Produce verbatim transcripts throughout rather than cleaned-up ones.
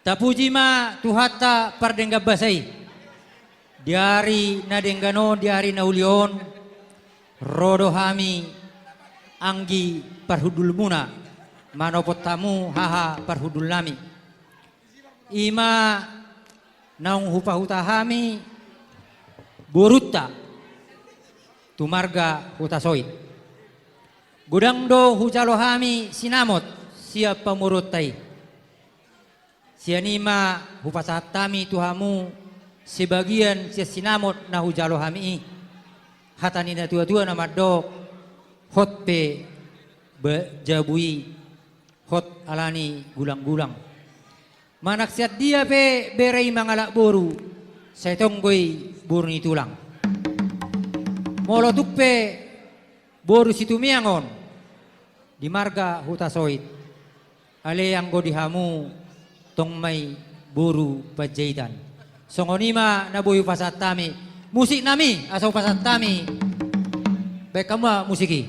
Tapuji ma Tuhanta pardenggan basa i. Di ari na denggan on, di ari na uli on, ro do hami anggi parhundulmuna, manopot hamu haha parhundulnami. I ma naung hupahuta hami borunta tu marga Hutasoit. Godang do hujalo hami sinamot sian pamoruonta i. Sian i ma hupasahat hami tu hamu sebagian sian sinamot na hujalo hami i. Hata ni natuatua na mandok, hot pe ba-, jabu i, hot ala ni gulanggulang. Manang sian dia pe bere i mangalap boru, sai tong do i boru ni tulang. Molo tung pe boru Situmeang on di marga Hutasoit, alai anggo di hamu tong ma i boru Panjaitan. Songon i ma na boi hupasahat hami musiknami, asa hupasahat hami. Baen hamu ma musik i.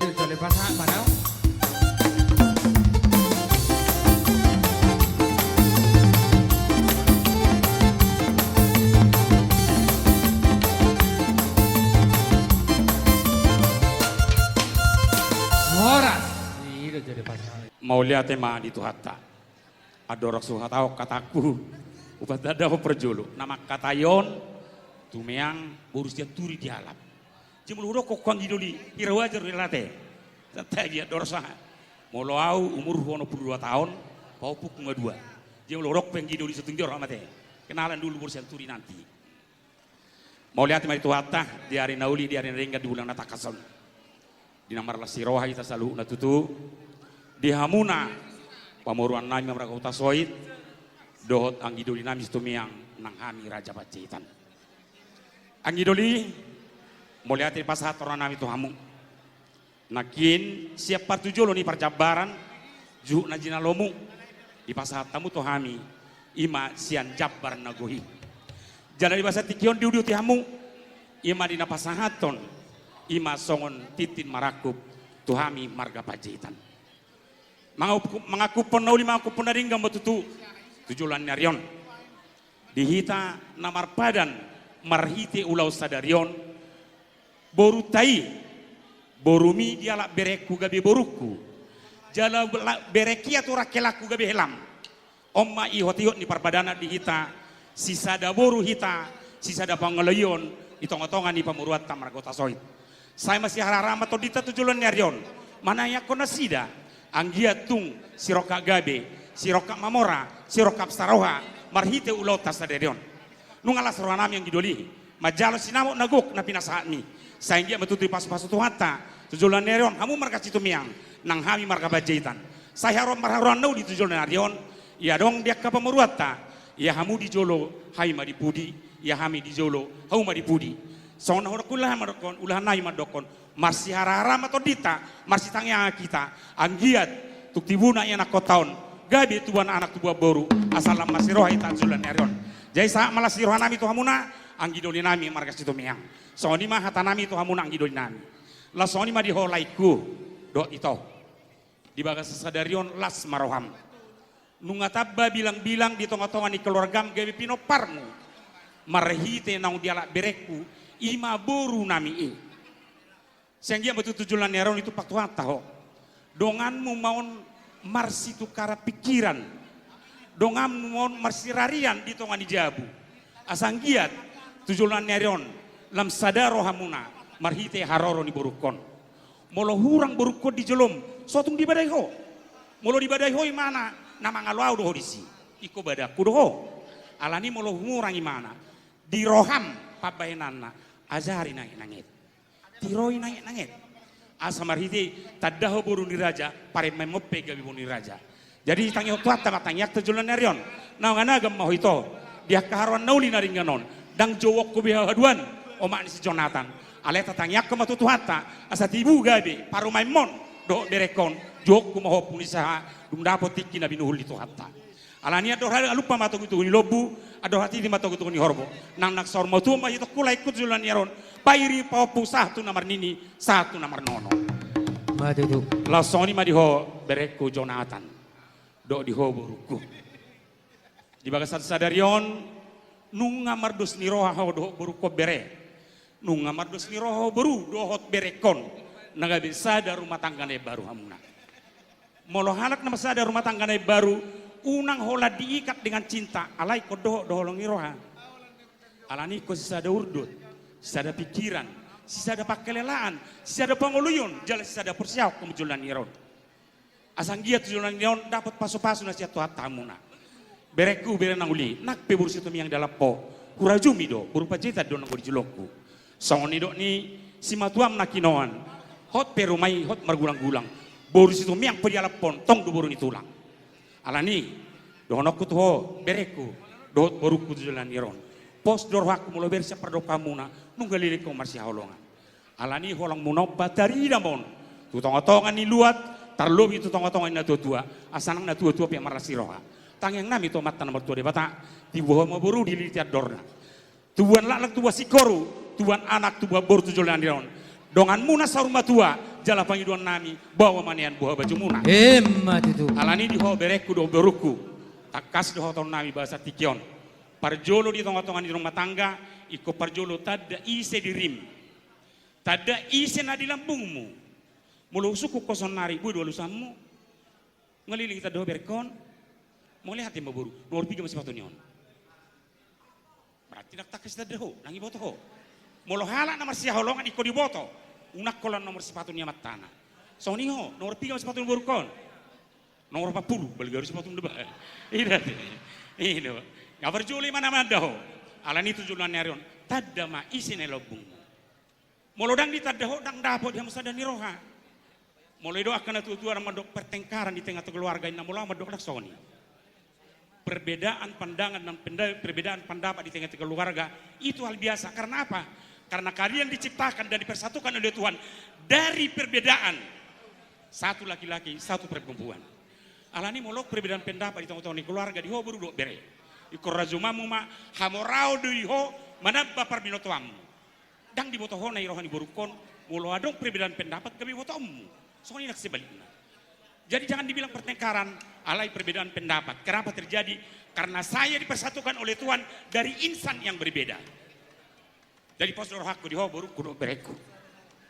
Horas. Mauliate ma di Tuhanta. Andorang so huhatahon hatangku, hupatandahon parjolo na mangkatai on, Tumeang boru Sianturi dialap. Jei molo hudok ho anggi doli, hira wajar do i, ate. Santabi andorang sahat. Molo au umurhu onom pulu dua taon, pahompungku ma dua. Jei molo hudok pe anggi doli, so tung di on ho, ate. Kenalan dulu boru Sianturi nanti. Mauliate ma di Tuhanta, di ari na uli, di ari na denggan, di bulan na tangkas on. Di na marlas ni roha hita saluhutna tutu, di hamuna pamoruonnami marga Hutasoit, dohot anggi dolinami Situmeang nang hami Raja Panjaitan. Anggi doli, mauliate pasahat rohanami tu hamu. Nangkin sian partujolo ni parjambaran, juhut na jinalomu, dipasahat hamu tu hami, i ma sian jambar na gohi. Jala di bagasan tingki on diuduti hamu, i ma di na pasahathon, i ma songon tintin marangkup tu hami marga Panjaitan. Mangangkup-, mangangkuphon na uli, mangangkuphon na denggan ma tutu, tu joloan ni ari on. Di hita na marpadan marhite ulaon sadari on, borunta i, borumi dialap berengku gabe borungku, jala la-, berengki aturang helangku gabe helam. On ma ihot-ihot ni parpadanan di hita, sisada boru hita, sisada pangaloion di tongatonga ni pamoruonta marga Hutasoit. Sai masiharahara ma tondinta tu joloan ni ari on, manangianghon nasida, anggiat tung sirongkap gabe, sirongkap mamora, sirongkap saroha, marhite ulaonta sadari on. Nunga las rohanami anggi doli, manjalo sinamot na gok na pinasahatmi. Sai anggiat ma tutu dipasupasu Tuhanta tu joloan ni ari on hamu marga Situmeang nang hami marga Panjaitan. Sai haroan marharoan na uli tu joloan ni ari on, ia adong di angka pamoruonta, ia hamu di jolo, hami ma di pudi, ia hami di jolo, hamu ma di pudi. Songon na hudok ulahan mandokkon, ulahan nai mandokkon, marsiharahara ma tondinta, marsitangiangan hita, anggiat tung tibuna ianakhonta on, gabe tubuan anak tubuan boru, asa lam masiroha hita tu joloan ni ari on. Jadi sahat ma las ni rohanami tu hamuna, anggi dolinami marga Situmeang. Songon i ma hatanami tu hamuna anggi dolinami. Laos songon i ma di ho laengku, dohot ito. Di bagasan sadari on las ma roham. Nunga tamba bilangbilang di tongatonga ni keluargam gabe pinomparmu. Marhite naung dialap berengku, i ma borunami i. Sai anggiat ma tutu tu joloan ni ari on ditumpak Tuhanta ho. Donganmu ma on marsitukaran pikiran. Donganmu ma on marsirarian di tonga ni jabu. Asa anggiat tu joloan ni ari on lam sada rohamuna marhite haroro ni borungkon. Molo hurang borungkon di jolom, so tung dibadai ho. Molo dibadai ho imana, na mangalo au do ho disi. Ingkon badangku do ho. Alani molo hurang imana, di roham pambahenanna, ajari nangetnanget. Tiroi nangetnanget. Asa marhite tanda ho boru ni raja, parumaenmon pe gabe boru ni raja. Jadi tangihon Tuhanta ma tangiangta tu joloan ni ari on. Naung anagam ma ho ito di angka haroan na uli na denggan on. Ndang jouonku be haduan omak ni si Jonatan. Alai tatangiangkon ma tu Tuhanta asa tibu gabe parumaenmon dohot berengkon. Jouonku ma ho ompung ni saha, dung dapot tingki na binuhul ni Tuhanta. Alani andor hali alumpa ma togutogu ni lombu, andor hatiti ma togutogu ni horbo. Nang nang saur matua ma hitongku laengku tu joloan ni ari on. Pairi paompung sahat tu na marnini, sahat tu na marnono. Ma tutu. Laos songon i ma di ho berengku Jonatan. Dohot di ho borungku. Di bagasan sadari on, nunga mardos ni roha ho dohot borungkon bere. Nunga mardos ni roha ho boru dohot berengkon. Na gabe sada rumah tangga na imbaru hamuna. Molo halak na marsada rumah tangga na imbaru, unang holan diikat dengan cinta, alai ingkon dohot do holong ni roha. Alani ingkon sisada urdot, sisada pikiran, sisada pangkalelaan, sisada pangoluion, jala sisada porseaon hamu joloan ni ari on. Asa anggiat tu joloan ni ari on dapot pasupasu na sian Tuhanta hamuna. Berengku, bere na uli, nang pe boru Situmeang dialap ho, hurajumi do, boru Panjaitan do nanggo di jolongku. Songon nidok ni simatuam na kinoan, hot pe ruma i, hot margulanggulang. Boru Situmeang pe dialap ho, tong do boru ni tulang. Alani, dohononku tu ho, berengku, dohot borungku tu joloan ni ari on. Pos do rohangku molo bereng sian pardomuan hamuna, nunga leleng ho marsihaholongan. Alani holongmuna on pe tarida ma on tu tongatonga ni luat, tarlobi tu tongatonga ni natuatua, asa nang natuatua pe marlas ni roha. Tangiang nami tu Amanta na martua Debata, tibu ho ma boru dililiti andorna. Tubuan laklak, tubuan singkoru, tubuan anak, tubuan boru tu joloan ni ari on. Donganmuna saur matua, jala pangidoan nami, baoa ma nian boha bajumuna. Emma tutu. Alani di ho berengku dohot borungku, tangkas do hataon nami bagasan tingki on. Parjolo di tongatonga ni rumah tangga, ingkon parjolo tanda ise dirim. Tanda ise na di lambungmu. Molo husungkun ho saonari, boi do alusanmu. Nunga leleng tanda ho berengkon. Mauliate ma boru. Nomor piga ma sipatu ni on? Berarti ndang tangkas tanda ho, ndang diboto ho. Molo halak na marsihaholongan ingkon diboto. Unang holan nomor sipatu ni amantana. Songon i ho, nomor piga ma sipatu ni borungkon? Nomor opat pulu, balga do sipatu na baen. Ida. Ida. Nga parjolo i ma na mananda ho. Alani tu joloan ni ari on, tanda ma ise na di lambungmu. Molo ndang ditanda ho, ndang dapot di hamu sada ni roha. Molo didok angka natuatua na mandok pertengkaran di tengah keluarga, inna molo au mandok ndang songon i. Perbedaan pandangan dan penda-, perbedaan pendapat di tengah-tengah keluarga itu hal biasa. Karena apa? Karena kalian diciptakan dan dipersatukan oleh Tuhan dari perbedaan satu laki-laki, satu perempuan. Alani molo perbedaan pendapat di tongatonga ni keluarga, di ho boru dohot bere, ingkon rajumanmu ma, hamoraon do di ho manamba parbinotoanmu. Ndang diboto ho na di roha ni borungkon, molo adong perbedaan pendapat gabe botoonmu. Songon i nang sebalikna. Jadi jangan dibilang pertengkaran, alai perbedaan pendapat. Kenapa terjadi? Karena saya dipersatukan oleh Tuhan dari insan yang berbeda. Jadi pos do rohangku di ho borungku dohot berengku.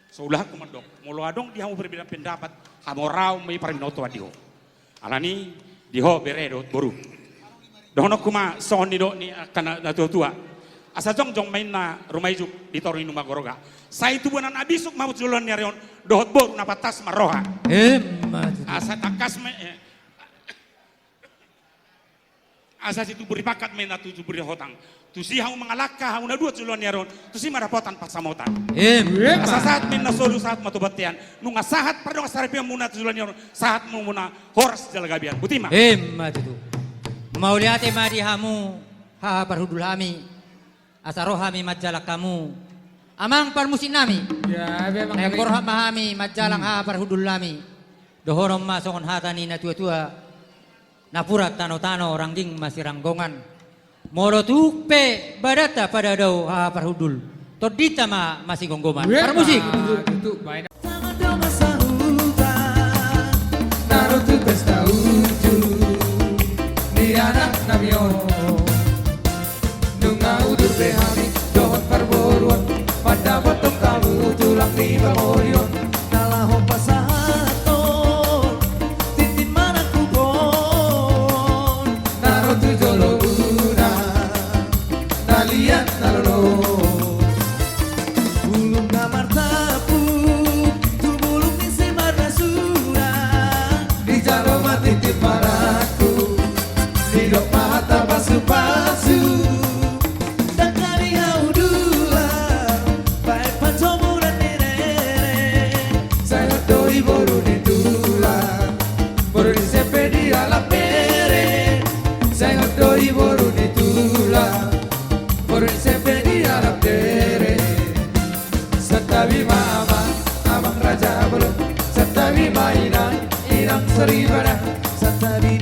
So ulahanku mandok, molo adong di hamu perbedaan pendapat, hamoraon ma i parbinotoan di ho. Alani di ho bere dohot boru. Dohononku ma songon nidok ni angka na, natuatua. Asa jongjong ma inna ruma ijuk di toru ni numa goroga. Sai tubuan na bisuk ma hamu tu joloan ni ari on, dohot boru na pantas marroha. Emma tutu. Asa tangkas ma, eh, asa situmbur ni pangkat ma inna tu tumbur ni hotang. Tusi hamu mangalangka, hamu na dua tu joloan ni ari on, tusi ma dapotan pansamotan. Emma. Asa sahat ma inna solu, sahat ma tu bontean. Nunga sahat pardongansaripeonmuna tu joloan ni ari on, sahat ma hamuna horas jala gabean. Boti ma. Emma tutu. Mauliate ma di hamu, haha parhundul hami. Asa ro hami manjalang hamu, amang parmusik nami. Ya, memang. Naeng borhat ma hami manjalang, hmm, haha parhundul nami. Dohonon ma songon hata ni natuatua: Napuran tanotano, rangging masiranggongan. Molo tung pe badanta padao-dao, haha parhundul, tondinta ma masigomgoman. Weh, parmusik. Nah, tutu, baik. Tangan dao ma sahuta, na ro tu pesta unjuk ni anak nami on. Nunga udur be hami dohot parboruon, mandapothon hamu tulang ni pangolion. Na laho pasahathon tintin manangkuphon, na ro tu joloan na liat na lolos. Bulung na martapuk tu bulung ni si marnasuna, dijalo ma tintin manangkup, didok ma hata pasu-pasu. Dangka ni hau dua, baen pansomuran ni rere. Sai hot do i boru ni tulang, boru ni sempe dialap bere. Sai hot do i boru ni tulang, boru ni sempe dialap bere. Santabi ma amang, amang raja bolon. Santabi ma inang, inang soripada. Santabi